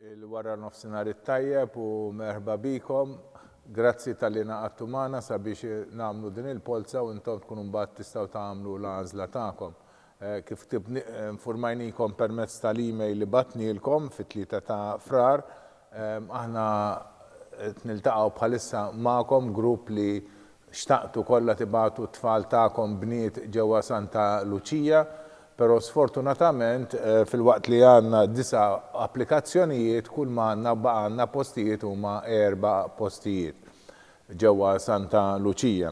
Il-wara nofsinhar it-tajjeb u merħba bikom. Grazzi talli ngħaqadtu magħna sabiex nagħmlu din il-polza u intom tkunu mbagħad tistgħu tagħmlu l-għażla tagħkom. Kif infurmajnikom permezz tal-email li bgħatnielkom fit-3 ta' Frar, aħna qed niltaqgħu bħalissa magħkom grupp li Xtaqtu kollha tibagħtu t-tfal tagħkom bniet ġewwa Santa Luċija, però sfortunatament filwaqt li għandna disa' applikazzjonijiet kull ma għandna baqgħalna postijiet huma erba' postijiet ġewwa Santa Luċija.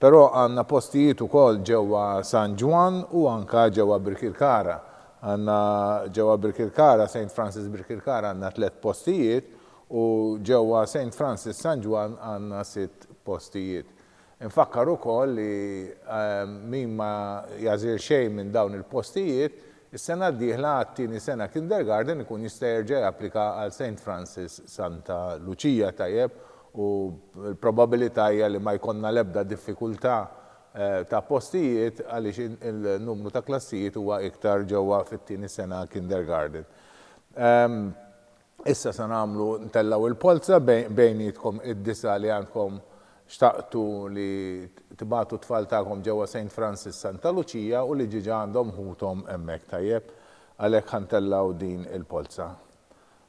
Però għandna postijiet ukoll ġewwa San Ġwann u anke ġewwa Birkirkara. Għandna ġewwa Birkirkara, Saint Francis Birkirkara għandna tlett postijiet U ġewwa Saint Francis San Ġwann għandna sitt postijiet. Infakkar ukoll li min ma jagħżil xejn minn dawn il-postijiet, is-sena d-dieħla għat-tieni sena kindergarten ikun jista' jerġa' japplika għal Saint Francis Santa Luċija tajjeb u l-probabilità hija li ma jkollna l-ebda diffikultà ta' postijiet għaliex il-numru ta' klassijiet huwa iktar ġewwa fit-tieni sena kindergarten. Issa se nagħmlu ntellgħu il-polza bejnietkom id-disa' li għandkom xtaqtu li tibagħtu t-tfal tagħkom ġewwa Saint Francis Santa Luċija u li ġiġa għandhom ħuthom hemmhekk, tajjeb? Għalhekk ħa ntellgħu din il-polza.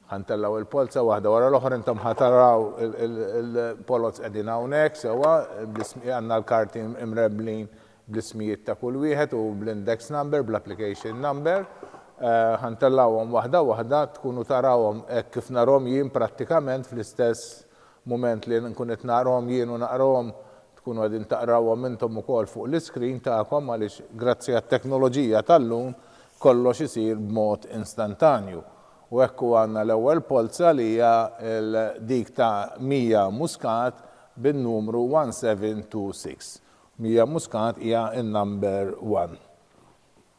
Ħa ntellgħu il-polza waħda wara l-oħra intom ħa taraw il-poloz qegħdin hawnhekk sewwa, għandna l-karti imremblin bl-ismijiet ta' kull wieħed u bl-index number, bl-application number. Ħa ntellgħuhom waħda waħda, tkunu tarawhom hekk kif narhom jien prattikament fl-istess mument li nkun qed narhom jien u naqrahom tkunu qegħdin taqrawhom intom ukoll fuq l-iscreen tagħkom għaliex grazzi għat-teknoloġija tal-lum kollox isir b'mod instantanju. U hekk hu għandna l-ewwel polza li hija dik ta' Mia Muscat bin-numru 1726. Mia Muscat hija n-number one.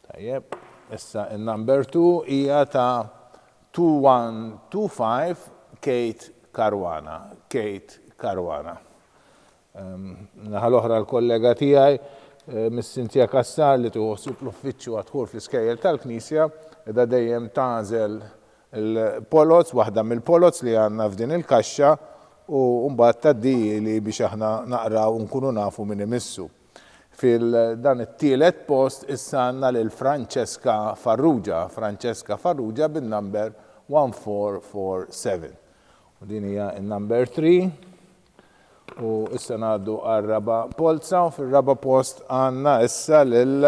Tajjeb, issa n-number two hija ta' 2125 Kate Caruana. Kate Caruana. Naħa l-oħra l-kollega tiegħi, Miss Cynthia Cassar li tieħu ħsieb l-uffiċċju għad-dħul fl-iskejjel tal-Knisja, qiegħda dejjem tagħżel il-poloz, waħda mill-poloz li għandna f'din il-kaxxa u mbagħad tgħaddihili biex aħna naqraw u nkunu nafu min imissu. Fil dan it-tielet post issa għandna lil Francesca Farrugia, Francesca Farrugia bin-number 1447. U din hija n-number 3. U issa ngħaddu għar-raba' polza u fir-raba' post għandna issa lil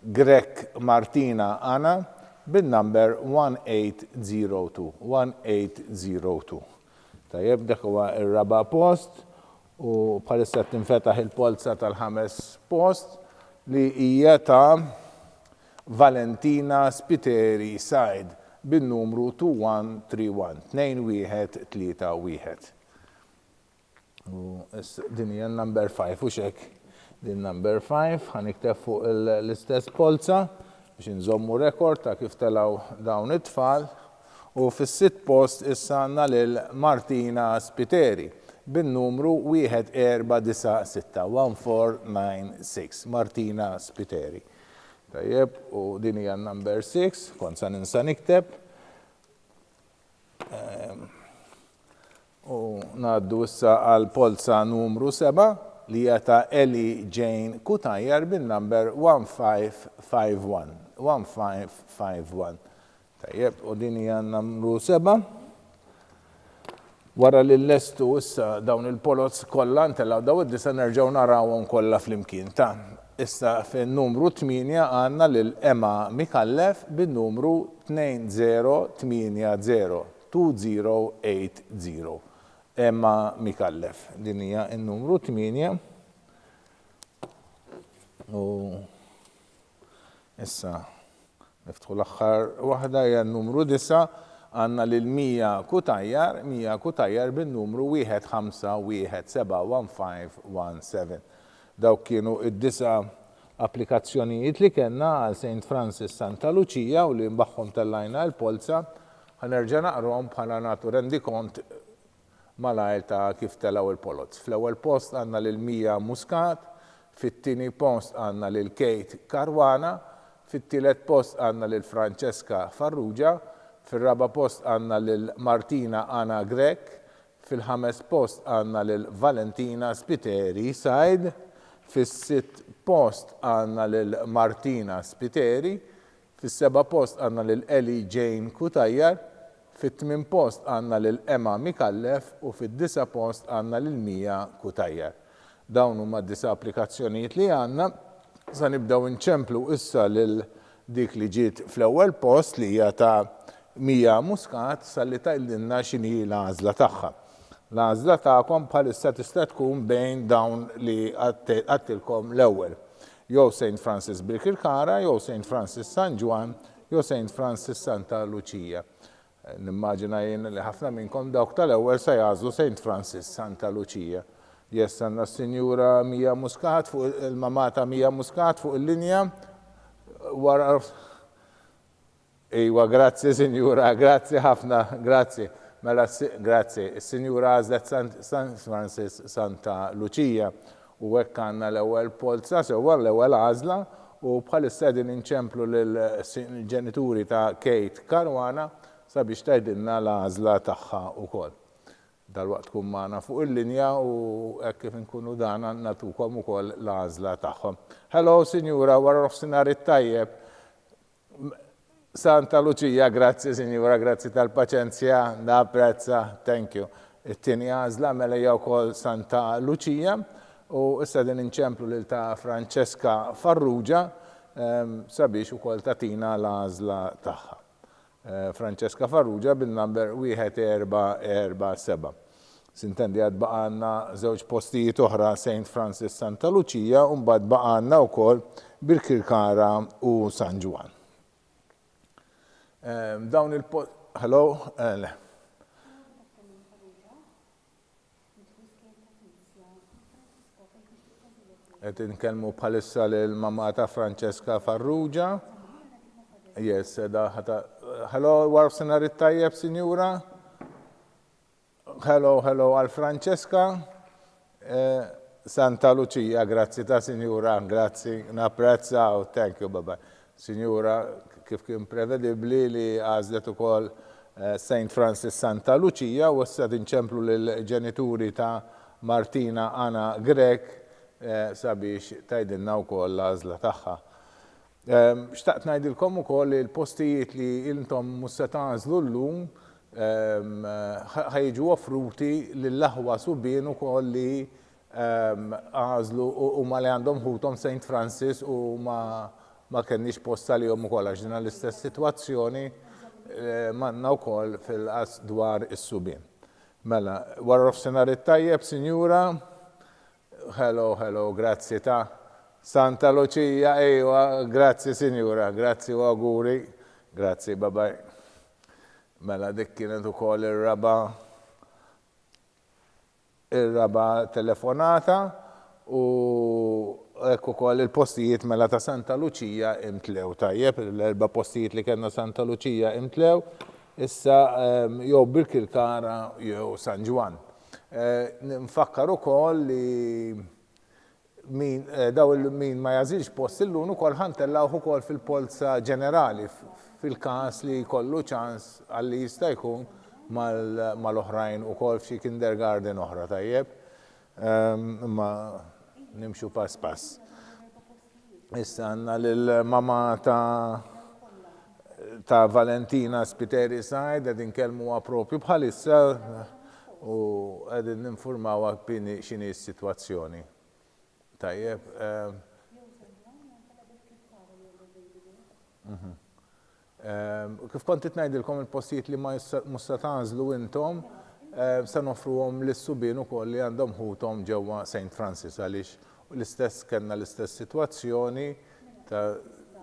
Grech Martina Ana bin-number 1802. 1802. Tajjeb, dak huwa r-raba' post u bħalissa qed tinfetaħ il-polza tal-ħames post li hija ta' Valentina Spiteri Said bin-numru 2131, 2131. U din hija number 5 u xek. Din number 5 ħa nikteb fuq l-istess polza biex inżommu rekord ta' kif telgħu dawn it-tfal. U fis-sitt post issa għandna lil Martina Spiteri bin-numru 1496, 1496, Martina Spiteri. Tajjeb, u din hija number 6, kont sa ninsa nikteb. U ngħaddu issa għal polza numru 7 li hija ta' Ellie Jane Cutajar bin-number 1551. 1551. Tajjeb, u din hija numru 7. Wara li llestu issa dawn il-poloz kollha ntellgħu daw id-disa' nerġgħu narawhom kollha flimkien. Ta' issa fin-numru 8 għandna lil Emma Micallef bin-numru 2080. 2080. Emma Micallef. Din hija n-numru 8. U issa niftħu l-aħħar waħda hija n-numru 9 għandna lil Mia Cutajar, Mia Cutajar bin-numru 1517 1517. Dawk kienu id-disa' applikazzjonijiet li kellna għal Saint Francis Santa Luċija u li magħhom tellajna l-polza. Ħa nerġa' naqrahom bħala nagħtu rendikont malajr ta' kif telgħu l-poloz. Fl-ewwel post għandna lil Mia Muscat, fit-tieni post għandna lil Kate Caruana, fit-tielet post għandna lil Francesca Farrugia, Fir-raba' post għandna lil Martina Ana Grech. Fil-ħames post għandna lil Valentina Spiteri Said. Fis-sitt post għandna lil Martina Spiteri. Fis-seba' post għandna lil Ellie Jane Cutajar. Fit-tmien post għandna lil Emma Micallef u fid-disa' post għandna lil Mia Cutajar. Dawn huma d-disa' applikazzjonijiet li għandna. Sa nibdew inċemplu issa lil dik li ġiet fl-ewwel post li hija ta' Mia Muscat salli tgħidilna x'inhi l-għażla tagħha. L-għażla tagħkom bħalissa tista' tkun bejn dawn li għadtilkom l-ewwel. Jew Saint Francis Birkirkara, jew Saint Francis San Ġwann, jew Saint Francis Santa Luċija. Nimmaġina jien li ħafna minnkom dawk tal-ewwel se jagħżlu Saint Francis Santa Luċija. Yes, għandna s-Sinjura Mia Muscat fuq il-mamà ta' Mia Muscat fuq il-linja. Wara Iwa, grazzi Sinjura, grazzi ħafna, grazzi. Mela, grazzi. Is-Sinjura għażlet San Francis Santa Luċija. U hekk għandna l-ewwel polza sewwa l-ewwel għażla u bħalissa qegħdin inċemplu lill-ġenituri ta' Kate Caruana sabiex tgħidilna l-għażla tagħha wkoll. Dalwaqt tkun magħna fuq il-linja u hekk kif inkunu dana nagħtukom ukoll l-għażla tagħhom. Hello Sinjura, wara nofsinhar it-tajjeb. Santa Lucia, grazzi sinjura, grazzi tal-paċenzja, napprezza, thank you. It-tieni għażla mela hija wkoll Santa Lucia u issa din inċemplu lil ta' Francesca Farrugia ehm, sabiex ukoll tagħtina l-għażla tagħha. Eh, Francesca Farrugia bin-number 1447. Sintendi għad baqgħalna żewġ postijiet oħra Saint Francis Santa Lucia u mbagħad baqgħalna wkoll Birkirkara u San Ġwann. Ehm, dawn il Hello? Eh, le. Qed inkellmu bħalissa lil mamà ta' Francesca Farrugia. Yes, da ħata. Hello, wara nofsinhar it-tajjeb, sinjura. Hello, hello għal Francesca. Eh, Santa Lucia, grazzi ta' sinjura, grazzi, napprezzaw, thank you, bye bye. Sinjura, kif kien prevedibbli li għażlet ukoll eh, Saint Francis Santa Lucia u issa tinċemplu lill-ġenituri ta' Martina Anna Grech eh, sabiex tgħidilna wkoll l-għażla tagħha. Xtaqt ngħidilkom ukoll li l-postijiet li intom mhux se tagħżlu llum ħa jiġu offruti lill-aħwa subien ukoll li għażlu huma li għandhom ħuthom Saint Francis u ma ma kenniex post għalihom ukoll għax dina l-istess sitwazzjoni m'għandna wkoll fil-qas dwar is-subien. Mela, wara nofsinhar it-tajjeb, sinjura. Hello, hello, grazzi ta' Santa Lucia, ejwa, grazzi sinjura, grazzi u awguri, grazzi, bye bye. Mela dik kienet ukoll ir-raba' ir-raba' telefonata u hekk ukoll il-postijiet mela ta' Santa Lucia imtlew tajjeb, l-erba' postijiet li kellna Santa Lucia imtlew, issa ehm, jew Birkirkara jew San Ġwann. Nfakkar ukoll li min daw min ma jagħżilx post illum ukoll ħa ntellgħuh ukoll fil-polza ġenerali fil-każ li jkollu ċans għalli jista' jkun mal-oħrajn ukoll f'xi kindergarten oħra tajjeb. Imma nimxu pass pass. Issa għandna lil-mamà ta' ta' Valentina Spiteri Said qegħdin nkellmuha propju bħalissa u qegħdin ninfurmawha x'inhi s-sitwazzjoni. Tajjeb. Mhm. Kif kont qed ngħidilkom il-postijiet li ma mhux se tagħżlu intom se noffruhom lis-subien ukoll li għandhom ħuthom ġewwa Saint Francis għaliex l-istess kellna l-istess sitwazzjoni ta'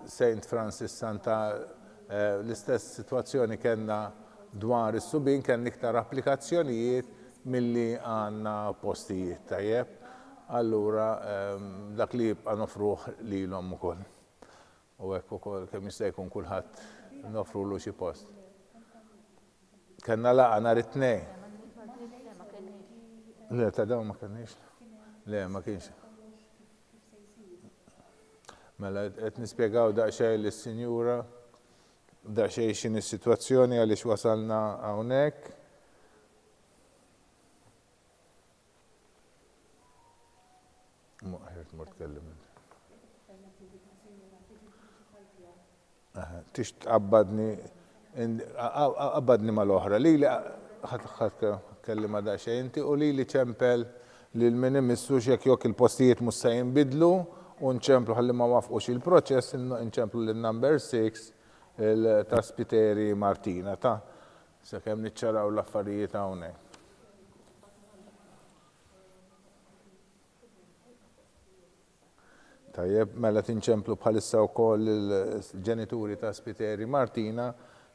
Saint Francis Santa l-istess sitwazzjoni kellna dwar is-subien kellna iktar applikazzjonijiet milli għandna postijiet tajjeb. Allura dak li jibqa' noffruh lilhom ukoll. U hekk ukoll kemm jista' jkun kulħadd noffrulu xi post. Kellna laqgħa nhar it-Tnejn. Le, ta' dawn ma kenniex. Le, ma kienx. Mela qed nispjegaw daqsxejn lis-sinjura. Daqsxejn x'inhi s-sitwazzjoni għaliex wasalna hawnhekk. Aħjar tmur tkellem int. Tix tqabbadni qabbadni mal-oħra. Lili ħadd kellima daqsxejn inti u lili ċempel lil min imissu x'jekk jokk il-postijiet mhux se jinbidlu u nċemplu ħalli ma waffqux il-proċess inċemplu lil number 6 ta' Spiteri Martina ta' sakemm niċċaraw l-affarijiet hawnhekk. Tajjeb, mela tinċemplu bħalissa wkoll il-ġenituri ta' Spiteri Martina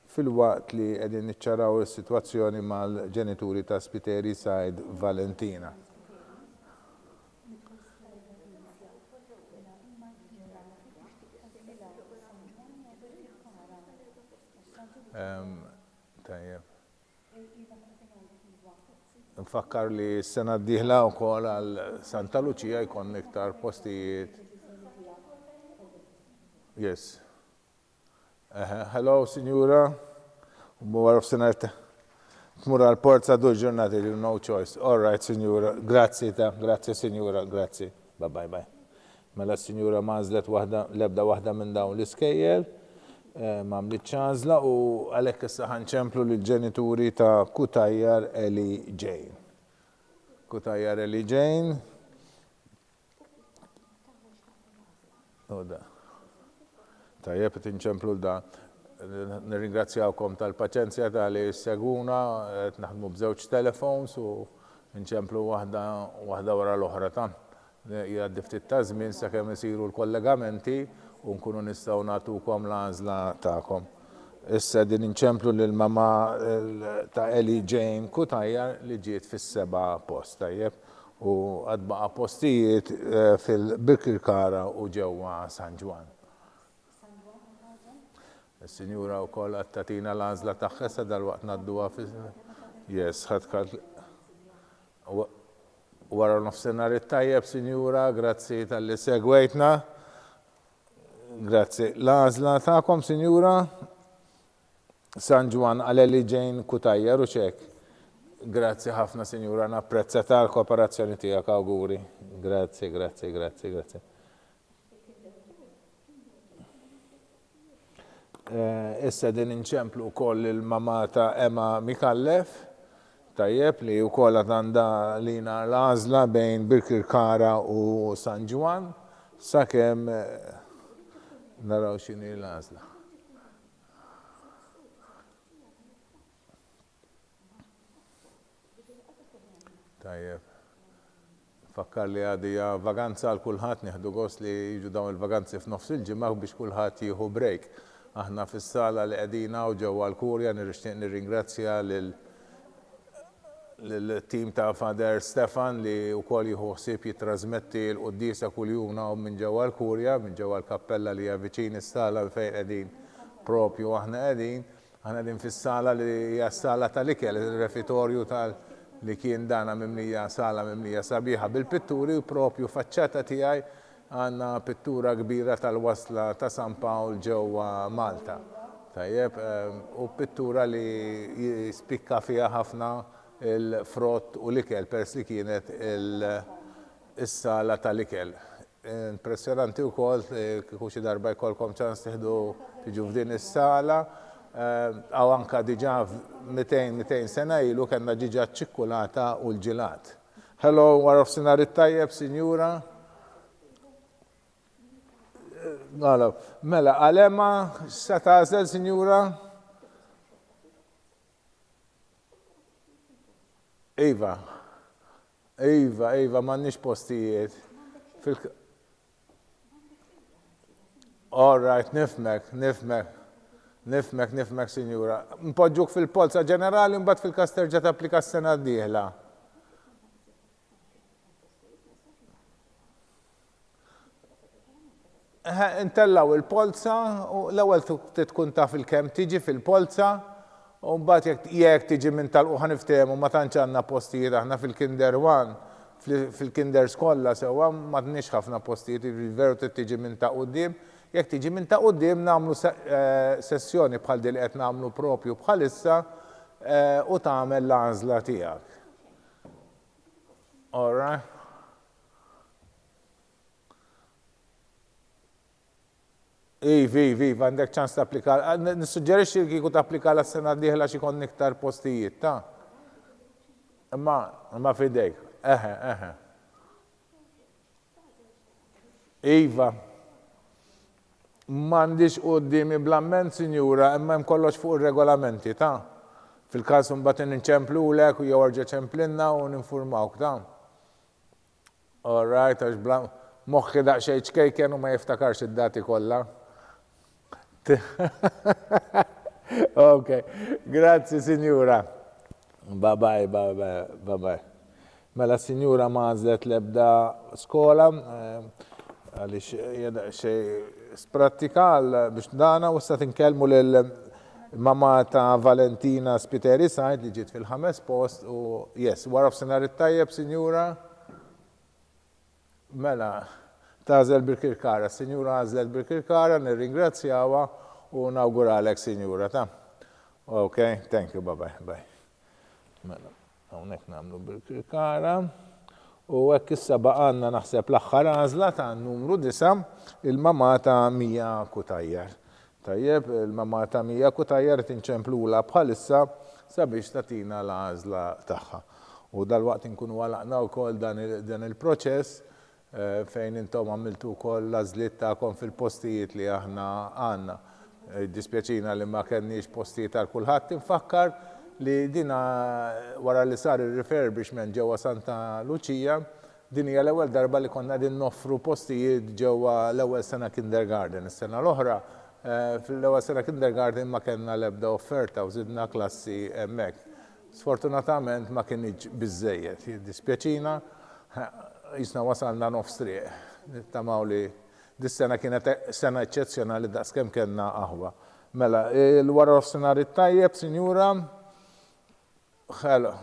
filwaqt li qegħdin niċċaraw is-sitwazzjoni mal-ġenituri ta' Spiteri Said Valentina. Tajjeb. Nfakkar li s-sena d-dieħla wkoll għal Santa Luċija jkollna iktar postijiet. Yes. Hello, sinjura. Wara f'sinar tmur għal Porza du ġurnati no choice. All right, sinjura. Grazzi ta, grazzi sinjura, grazzi. Bye bye bye. Mela s-sinjura ma għażlet waħda l-ebda waħda minn dawn l-iskejjel, ma għamlitx għażla u għalhekk issa ħa nċemplu lill-ġenituri ta' Cutajar Ellie Jane. Cutajar Ellie Jane. U da. Tajjeb qed inċemplu l da. Nirringrazzjawkom tal-paċenzja ta' li ssegwuna, qed naħdmu b'żewġ telefons u nċemplu waħda waħda wara l-oħra ta' Jgħaddi ftit taż-żmien sakemm isiru l-kollegamenti u nkunu nistgħu nagħtukom l-għażla tagħkom. Issa qegħdin inċemplu lil mamà ta' Ellie Jane Cutajar li ġiet fis-seba' post, tajjeb? U għad baqa' postijiet fil-Birkirkara u ġewwa San Ġwann. Is-sinjura wkoll għad tagħtina l-għażla tagħha issa dalwaqt ngħadduha fi Yes, ħadd Wara nofsinhar it-tajjeb, sinjura, grazzi talli segwejtna. Grazzi. L-għażla tagħkom, sinjura? San Ġwann għal Ellie Jane Cutajar u xek. Grazzi ħafna, sinjura, napprezza tal-kooperazzjoni tiegħek, awguri. Grazzi, grazzi, grazzi, grazzi. Issa qegħdin inċemplu wkoll lill-mamà ta' Emma Micallef, tajjeb, li wkoll għad għandha lina l-għażla bejn Birkirkara u San Ġwann, sakemm naraw x'inhi l-għażla. Tajjeb. Nfakkar li għad hija vaganza għal kulħadd, nieħdu gost li jiġu dawn il-vaganzi f'nofs il-ġimgħa biex kulħadd jieħu break. Aħna fis-sala li qegħdin hawn ġewwa l-Kurja nixtieq nirringrazzja lil lill-tim ta' Father Stefan li wkoll jieħu ħsieb jittrażmetti l-quddiesa kuljum hawn minn ġewwa l-Kurja, minn ġewwa l-kappella li hija viċin is-sala fejn qegħdin propju aħna qegħdin. Aħna qegħdin fis-sala li hija s-sala tal-ikel, ir-refitorju tal li kien dana mimlija sala mimlija sabiħa bil-pitturi u propju faċċata tiegħi għandna pittura kbira tal-wasla ta' San Pawl ġewwa Malta. Tajjeb, u pittura li jispikka fiha ħafna il-frott u l-ikel peress li kienet il is-sala tal-ikel. Impressjonanti wkoll kieku xi darba jkollkom ċans tieħdu tiġu f'din is-sala. Hawn anka diġà 200 200 sena ilu kellna diġà ċ-ċikkulata u l-ġilat. Hello, wara nofsinhar it-tajjeb, sinjura. Mela, għal Emma, x'se tagħżel, sinjura? Iva. Iva, iva, m'għandniex postijiet. Fil All right, nifhmek, nifhmek. Nifhmek, nifhmek, sinjura. Npoġġuk fil-polza ġenerali mbagħad fil-każ terġa' tapplika s-sena d-dieħla. Intellgħu il-polza u l-ewwel trid tkun taf il-kemm tiġi fil-polza u mbagħad jekk jekk tiġi minn tal-ħa niftehmu ma tantx għandna postijiet aħna fil-Kinder One, fil-Kinders kollha sewwa m'għandniex ħafna postijiet, jiġifieri veru trid tiġi minn ta' quddiem. Jekk tiġi minn ta' quddiem nagħmlu sessjoni bħal din li qed nagħmlu propju bħalissa u tagħmel l-għażla tiegħek. All right. Iv, iv, iv, għandek ċans tapplika. Nissuġġerixxi li kieku tapplika la sena d-dieħla xi jkollna iktar postijiet, ta' Imma, imma f'idejk. Eħe, eħe. Iva. M'għandix quddiemi bl-amment, sinjura, imma hemm kollox fuq ir-regolamenti, ta' Fil-każ imbagħad inċemplulek jew erġa' ċemplinna u ninfurmawk, ta' All right, għax bla moħħi daqsxejn ċkejken u ma jiftakarx id-dati kollha. Ok, grazzi sinjura. Bye bye, bye bye, bye bye. Mela s-sinjura ma għażlet l-ebda skola eh, għaliex hija daqsxejn sprattika biex dana u issa tinkellmu lil mama ta' Valentina Spiteri Said li ġiet fil-ħames post u yes, wara f'sinar it-tajjeb sinjura. Mela, tagħżel Birkirkara. Is-sinjura għażlet Birkirkara, nirringrazzjawha u nawguralek sinjura ta'. Ok, thank you, bye bye, bye. Mela, hawnhekk nagħmlu Birkirkara. U hekk issa baqgħalna naħseb l-aħħar għażla ta' numru 9, il-mamà ta' Mia Cutajar. Tajjeb, il-mamà ta' Mia Cutajar qed inċemplulha bħalissa sabiex tagħtina l-għażla tagħha. U dalwaqt inkunu għalaqna wkoll dan il-proċess fejn intom għamiltu wkoll l-għażliet tagħkom fil-postijiet li aħna għandna. Jiddispjaċina li ma kellniex postijiet għal kulħadd. Infakkar li din wara li sar ir-refurbishment ġewwa Santa Luċija, din hija l-ewwel darba li konna qegħdin noffru postijiet ġewwa l-ewwel sena kindergarten. Is-sena l-oħra fl-ewwel sena kindergarten ma kellna l-ebda offerta u żidna klassi hemmhekk. Sfortunatament ma kinitx biżżejjed. Jiddispjaċina, qisna wasalna nofs triq. Nittamaw li dis-sena kienet sena eċċezzjonali daqskemm kellna aħwa. Mela, il-wara nofsinhar it-tajjeb, sinjura. Hello,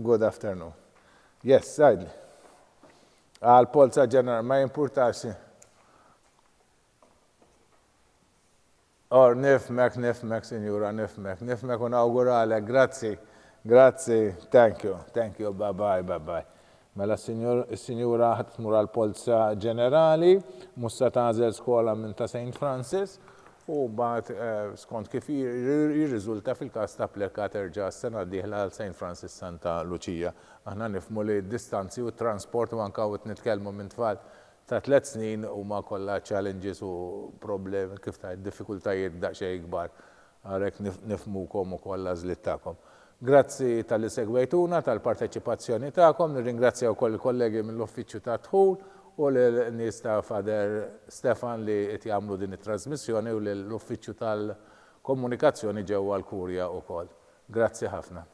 good afternoon. Yes, għidli. Għal polza ġenerali, ma jimpurtax. Or, nifhmek, nifhmek, sinjura, nifhmek, nifhmek u nawguralek, grazzi, grazzi, thank you, thank you, bye bye, bye bye. Mela s-sinjura ħa tmur għal polza ġenerali, mhux se tagħżel skola minn ta' Saint Francis, u mbagħad eh, skont kif jirriżulta fil-każ tapplika terġa' s-sena d-dieħla għal Saint Francis Santa Luċija. Aħna nifhmu li d-distanzi u t-transport u anke hawn qed nitkellmu minn tfal ta' tlett snin huma kollha challenges u problemi, kif tgħid, diffikultajiet daqsxejn ikbar. Għalhekk nifhmukom ukoll l-għażliet tagħkom. Grazzi talli segwejtuna, tal-parteċipazzjoni tagħkom. Nirringrazzja wkoll il-kollegi mill-Uffiċċju tad-Dħul u lil nies ta' Father Stefan li qed jagħmlu din it-trasmissjoni u lill-Uffiċċju tal-Komunikazzjoni ġewwa l-Kurja wkoll. Grazzi ħafna.